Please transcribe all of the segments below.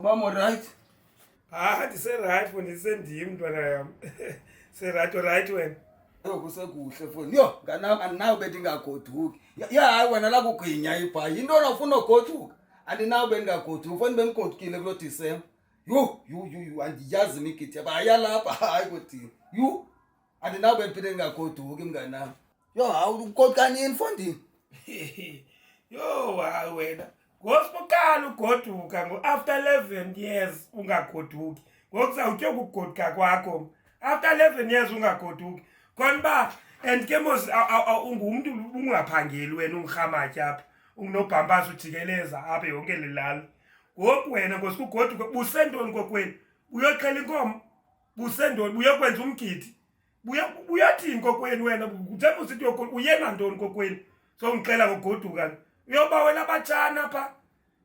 Mama right? Ah, ndiserayithi fo, ndisendim mntwana yam. Serayithi, urayithi wena? Yho, kusekuhle fo. Yho, nganam andinawo bendingagoduki. Ya hayi wena lakugwinya ibhayi. Yintoni awufuna ugoduka? Andinawo bendingagoduki. Foni bendigodukile kuloo Disemba. Yho, yho, yho, yho, andiyazi imigidi yaba ayalapha hayi kodini. Yho, andinawo bendiphinde ndingagoduki mnganam. Yho, hawu ugoduka nini fondini? Yho, hayi wena. Ngosibuqala ugoduka ngo-after 11 years ungagoduki. Ngoku uzawutya ukugoduka kwakho. After 11 years ungagoduki. Khona uba and ke mos ungumntu ungaphangeli wena ungurhamatya apha. Ungunobhampasi ujikeleza apha yonke le lali. Ngoku wena ngosikugoduka busentoni kokwenu? Buyoxhela inkomo? Busentoni? Buyokwenza umgidi? Buyathini kokwenu wena? Njengoba usithi uye nantoni kokwenu? Sowungixela ngogoduka. Uyobawela abatshana pha.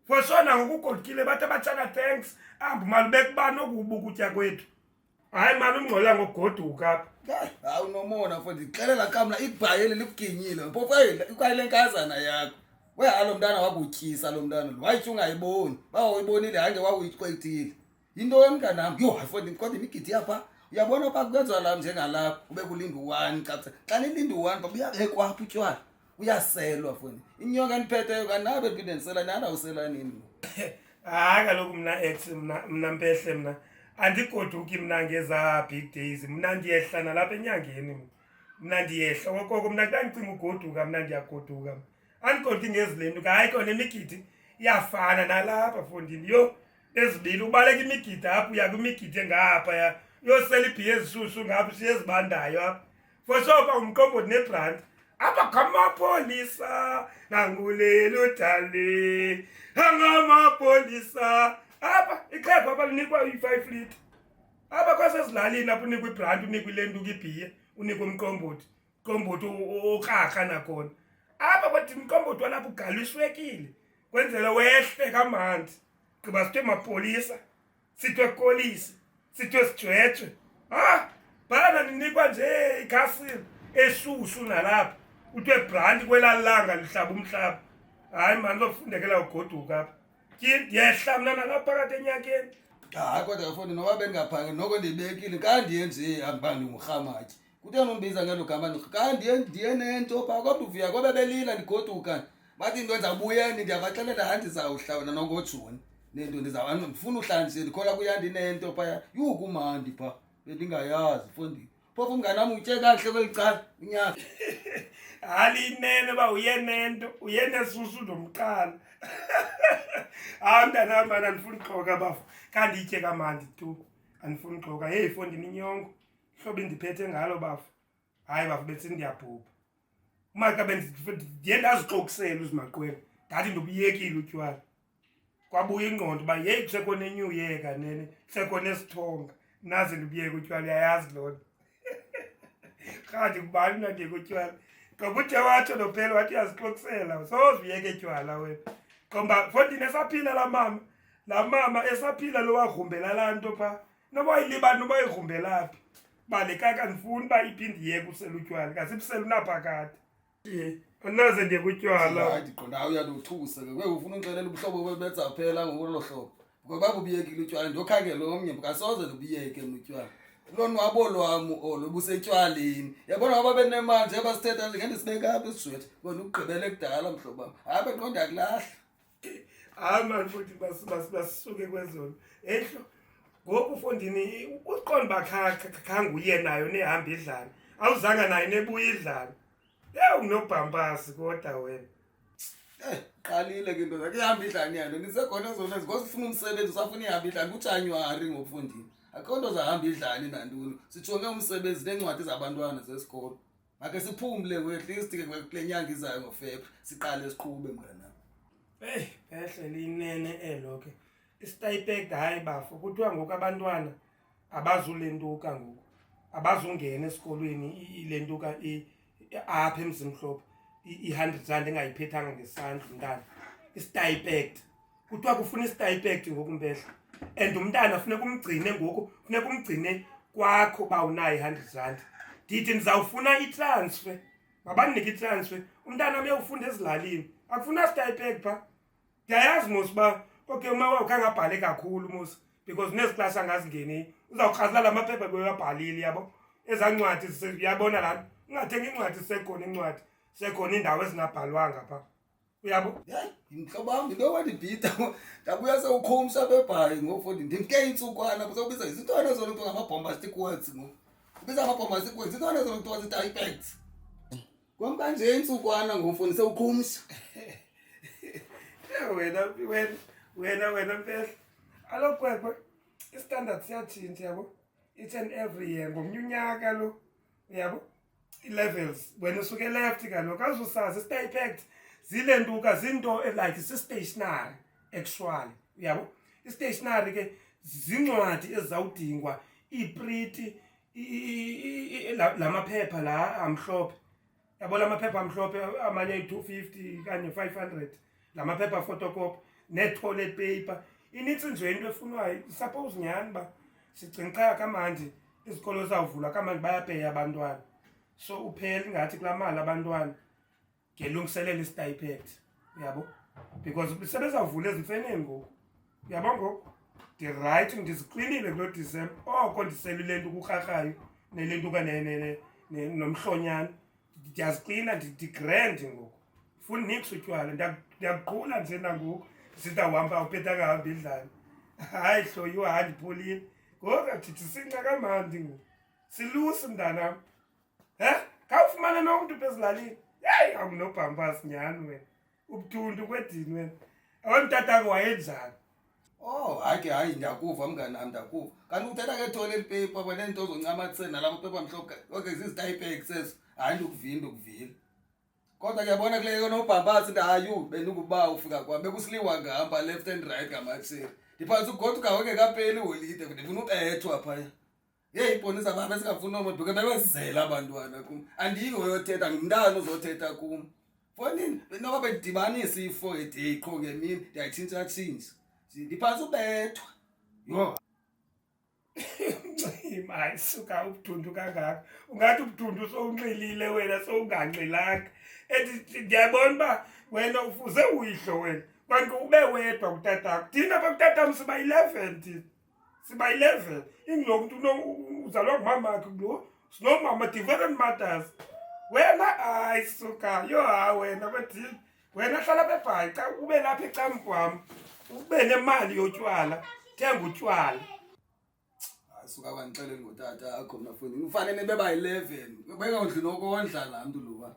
For sure nangoku ugodukile bathi abatshana thanks. Hamba mali bekubani okuba ukutya kwethu. Hayi mani ungcola ngokugoduka apha. Hayi unomona mfo, ndixelela xa mna ibhayi likuginyile. Phofu ikwayile nkazana yakho. Weha lo mntana wakutyisa lo mntana lo. Wayitsho ungayiboni. Uba uyibonile hange wawuyiqwethile. Yintoni mntanam? Yho, hayi mfondini, kodwa imigidi yapha. Uyabona pha kwenziwa la njengalapha kube kulinda u-one xa xa nilinda u-one pha buyabekwa apha utywala. Uyaselwa mfondini. Inyoka eniphetheyo kanabe ndiphinde ndisela nani awusela nini. Hayi kaloku mna ex mna mpehle mna andigoduki mna ngezaa big days. Mna ndiyehla nalapha enyangeni mna. Mna ndiyehla okokoko mna xa ndicinga ugoduka mna ndiyagoduka. Andigoduki ngezi le nto. Hayi kona imigidi iyafana nalapha mfondini. Yho, ezibili ubaleka imigidi apha uya kwimigidi engaphaya uyosela ibhiya ezishushu ngapha ushiye ezibandayo apha. For sure pha ngumqombothi nebranti. Apha ngamapolisa nangulelo dali angamapolisa apha ixhego apha linikwa i-5 litre apha kwasezilalini apha unikwa ibranti unikwa ile nto ibhiya unikwa umqombothi mqombothi okrakra nakhona apha kwathi umqombothi walapha ugaliswekile kwenzela wehle kamandi gqiba sithiwe mapolisa sithiwe kolisi sithiwe sijwejwe. Ah, bana ninikwa nje ikhasile eshushu nalapha uthiwe branti kwelaa langa lihlaba umhlaba. Hayi mani lofundekela ugoduka apha. Tyhini ndiyehla mna nalapha phakathi enyakeni. Hayi kodwa mfondini noba bendingaphangeli noko ndiyibekile kandiye nje hamba ndingurhamatyi. Kutheni undibiza ngelo gama? Kandiye ndiye nento phaa kodwa uvuya kwabe belila ndigoduka. Bathi into ndizawubuyeni ndiyabaxelela hayi ndizawuhla wena nongojuni. Nento ndifuna uhlala nje ndikholwa kuya ndinento phaya. Yhu kumandi phaa bendingayazi mfondini. Phofu umngane wam utye kakuhle kweli cala unyaka. Hayi liyinene uba uye nento, uye nesusu ndomqala. Hayi mntanam mani andifuni uxoka bafo. Khanditye kamandi tu. Andifuni uxoka. Heyi mfondini inyongo. Hlobo indiphethe ngalo bafo. Hayi bafo besithi ndiyabhubha. Umaka ndiye ndazixokisela uzimaqwele. Ndathi ndibuyekile utywala. Kwabuya ingqondo uba yeyi kusekho nenew year kanene, kusekho nesithonga. Naze ndibuyeke utywala uyayazi loo nto. Rha ndikubani mna ndiyeke utywala. Ngoba ude watsho nophela wathi uyazixokisela, soze uyeke tywala wena. Ngoba mfondini esaphila laa mama, laa mama esaphila lo wagrumbela laa nto phaa. Noba wayilibala noba wayigrumbela phi. Uba le kaka andifuni uba iphinde iyeke usela utywala, ngasibusela unaphakade. Andinaze ndiyeke utywala. Hayi ndiqonda hayi uyandothusa ke. Kwe ufuna undixelela ubuhlobo bethu ngolo hlobo. Ngoba bubuyekile utywala ndiyokhangela omnye ngasoze ndibuyeke mna utywala. Lonwabo lwam olo busetywaleni. Yabona ngoba benemali njengoba sithetha nje ngendisibeka apha isijwetha. Wena ukugqibele kudala mhlobo wam. Hayi beqonda ndiyakulahla. Hayi mani futhi basisuke kwezona. Ehlo ngoku mfondini uqonda uba khange uye nayo nehamba idlala. Awuzanga nayo nebuya idlala. Yewu unobhampasi kodwa wena. Qalile ke into zakhe ihamba idlani yanto nisekhona zona because ufuna umsebenzi usafuna ihamba idlani kuJanuwari ngokufundini. Akho nto zahamba idlani nantoni. Sijonge umsebenzi neencwadi zabantwana zesikolo. Make siphumle we at least ke kule nyanga izayo ngoFebruary siqale siqhube mnganam. Eyi pehle liyinene elo ke. Isitayipeki hayi bafo kuthiwa ngoku abantwana abazulentuka ngoku. Abazungena esikolweni ilentuka apha eMzimhlophe i-100 rand engayiphethanga ngesandla umntana. Isitayipeki. Kuthiwa kufuna isitayipeki ngoku mpehla. And umntana funeka umgcine ngoku, funeka umgcine kwakho uba unayo i-100 rand. Ndithi ndizawufuna i-transfer. Mabandinike i-transfer. Umntana uyawufunda ezilalini. Akufuna sitayipeki phaa. Ndiyayazi mos uba Okay, uma wakhe angabhale kakhulu mos because nezi klasi angazingeni uzawukrazula la maphepha bewabhalile, yabo, ezaa ncwadi uyabona lana ungathenga iincwadi, zisekhona iincwadi, sekhona iindawo ezingabhalwanga phaa, uyabo. Yeyi, mhlobo wam, yinto wandibhida, ndabuya sewukhumsha bebhayi ngoku fundi. Ndimke iintsukwana sewubiza zintoni ezo kuthiwa ngama-bombastic words ngoku, ubiza ama-bombastic words, zintoni ezo kuthiwa zii-typects kwam kanje iintsukwana ngoku fundi sewukhumsha. Wena wena wena wena mpehla alokwekwe i-standard siyatshintsha, yabo, each and every year, ngomnye unyaka lo, uyabo, ii-levels wena usuke left kaloku awuzusazi. I-stipend zile ntuka zinto like si-stationary actually, uyabo. I-stationary ke zincwadi ezizawudingwa, iipriti, la maphepha la amhlophe, yabo, la maphepha amhlophe amanye ayi-250 kanye 500, la maphepha photocopy nee-toilet paper. Inintsi nje into efunwayo. Suppose nyhani uba sicinga qha kamandi izikolo zizawuvulwa kamandi, bayapeya abantwana, so uphela ingathi kulaa mali abantwana ngelungiselela i-stipend, uyabo, because sebezawuvula ezimfeneni ngoku, uyabo. Ngoku ndirayithi, ndiziklinile kuloo Disemba oko ndiselile nto kukrakrayo nele ntuka nomhlonyana, ndiyaziklina, ndi-grand ngoku, funi nix utywala. Ndiyakuqhula nje nangoku sitawuhamba uphethe angahambi idlala. Hayi hloyiwa, hayi ndipholile ngoku, ndithi sinca kamandi ngoku, silusi mntanam. He, khawufumane nomntu pha ezilalini. Heyi, awunobhampasi nyhani wena, ubuthuntu kwedini wena. Awemtatako wayenjani? Oh, hayi ke, hayi, ndiyakuva mngani wam, ndiyakuva. Kanti uthetha nge-toilet paper kwa neento zoncamathisa nalapha phepha mhlophe, okay, zizi-Tipp-Ex ezo. Hayi, ndikuvile, ndikuvile. Kodwa kuyabona kule yonobhampasi ndayu bendikuba ufika kwam bekusiliwa ngapha left and right ngamatsheri. Ndiphantsi ugoduka wengekapheli iholide, ndifuna ubethwa phaya. Yeyi, iponisa baba singafuni nomoduke bebezela abantwana kum. Andiyiko uyothetha, ngumntana uzothetha kum. Fondini, noba bendidibanisa i-four a day qho ngemini, ndiyayitshintsha-tshintsha. Ndiphantsi ubethwa. Yho. Ncima, hayi suka, ubuthuntu kangaka, ungathi ubuthuntu sowunxilile wena sowunganxilanga. And ndiyabona uba wena ufuze uyihlo wena, kwanke ube wedwa kutatakho. Thina apha kutatam siba 11, thina siba 11, ingulo mntu uzalwa ngumamakhe lo, sinomama different mothers. Wena hayi suka, yho, ha wena kwedini wena hlala apha eBhayi, xa ube lapha ecamkwam ube nemali yotywala, thenga utywala. Hayi suka, kwandixeleli ngotata akho mna fondini. Ufanele nibe bayi-11. Bengondli nokondla laa mntu lowa.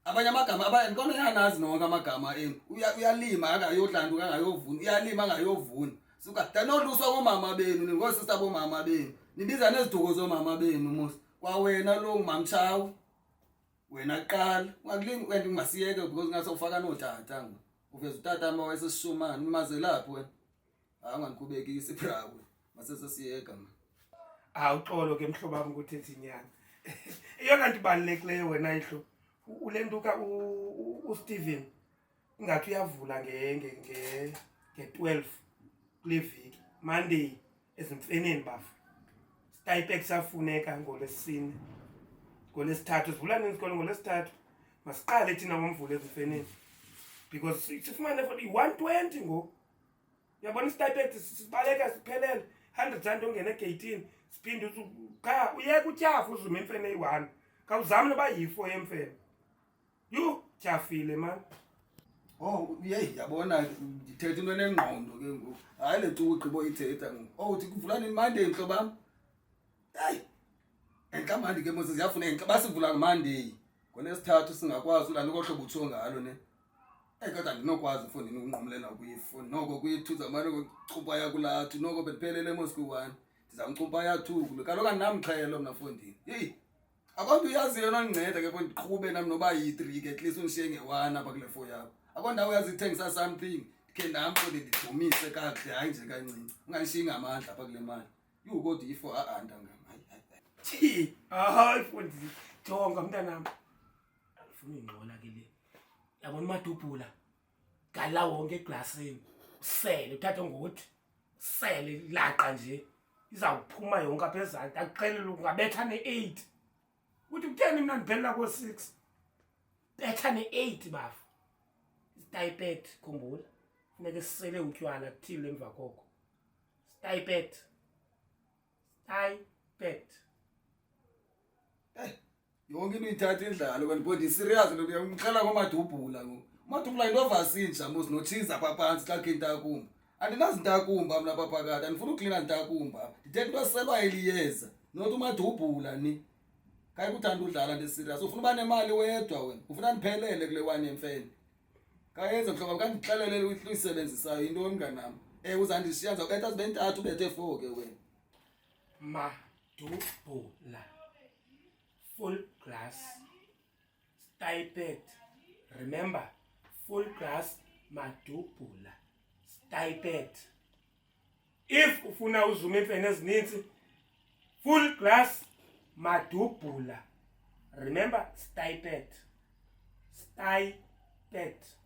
Abanye amagama abanye ndikona uyanazi nonke amagama enu. Uyalima angayodla nto angayovuna, uyalima angayovuna. Suka ndanoluswa koomama benu, ningoosista boomama benu. Nibiza neziduko zoomama benu mos. Kwawena lo ngumamtshawu. Wena kuqala ungakulingi wena ungasiyeke because ngase ufaka nootata ngoku. Uveza utata ama wayesesishumane, umazelaphi wena? Hayi, ungandikhubekisi brawe. Masesesiyeka man. Awuxolo ke mhlobo wam ukuthetha inyani, eyona nto ibalulekileyo wena ihlo ule ntuka uSteven ingathi uyavula nge-12 kule veki, Monday ezimfeneni bafo. Stipend kusafuneka ngoLwesine, ngoLwesithathu zivula nini izikolo? NgoLwesithathu masiqale thina ngomvulo ezimfeneni because sifumane for i-120 ngoku, uyabona, i-stipend sibaleka siphelele, R100 ongena egeyithini, siphinde qha uyeka utyhafa uzume imfene eyi-one, khawuzame noba yi-four yemfene. Yhu, tyhafile mani. Oh, yeyi, yabona ndithetha into enengqondo ke ngoku. Hayi le tuku ugqiba uyithetha ngoku. Oh, uthi kuvula nini Monday mhlobo wam? Hayi. Enka mandi ke mos ziyafuna enka basivula Monday. NgoLwesithathu singakwazi ulala kohlobo utsho ngalo ne. Eyi kodwa andinokwazi mfondini ukunqumlela kwi-four, noko kwi-two zamane kuchupha kulaa two, noko bendiphelele mos kwi-one. Ndizamchupha ya two kulo. Kaloku andinamxhelo mna mfondini. Yeyi. Akho nto uyaziyo enondinceda ke mfo ndiqhube nam noba yi-three ke, at least undishiye nge-one apha kule four yakho. Akho ndawo uyazi ithengisa something ndikhe nam mfo ndidumise kakuhle, hayi nje kancinci. Ungandishiyi ngamandla apha kule mali. Yhu kodwa i-four a-a ntangam. Hayi hayi. Thi, hayi mfundisi, jonga mntanam, andifuni uyingxola ke le, yabona umadubhula gala wonke eglasini, usele, uthathe ngothi usele laqa nje, izawuphuma yonke apha ezantsi. Akuxelela ungabetha ne-8, uthi kutheni mna ndiphelela ko-6, betha ne-8 bafo. Stipend khumbula. Funeka sisele utywala till emva koko. Stipet. Stipet. Eh, yonke into uyithatha indlalo kanti bodi serious lo ngixela komadubhula ngoku. Umadubhula into ovasinja mos notshiza apha phantsi xa khe intakumba. Andinazi ntakumba mna apha phakathi, andifuni uklina ntakumba. Ndithetha into eselwa eliyeza, not umadubhula ni. Khayi kuthanda udlala nto serious. Ufuna uba nemali wedwa wena. Ufuna ndiphelele kule wani yemfene. Khayenze mhlobo kandixelele uyisebenzisayo yintoni mnganam. Uzandishiya ndizawubetha zibe ntathu ubethe 4 ke wena. Madubhula. Full glass. Stipet. Remember, full glass madubhula. Stipet. If ufuna uzuma iimfene ezininzi, full glass madubhula. Remember, stipet. Stipet.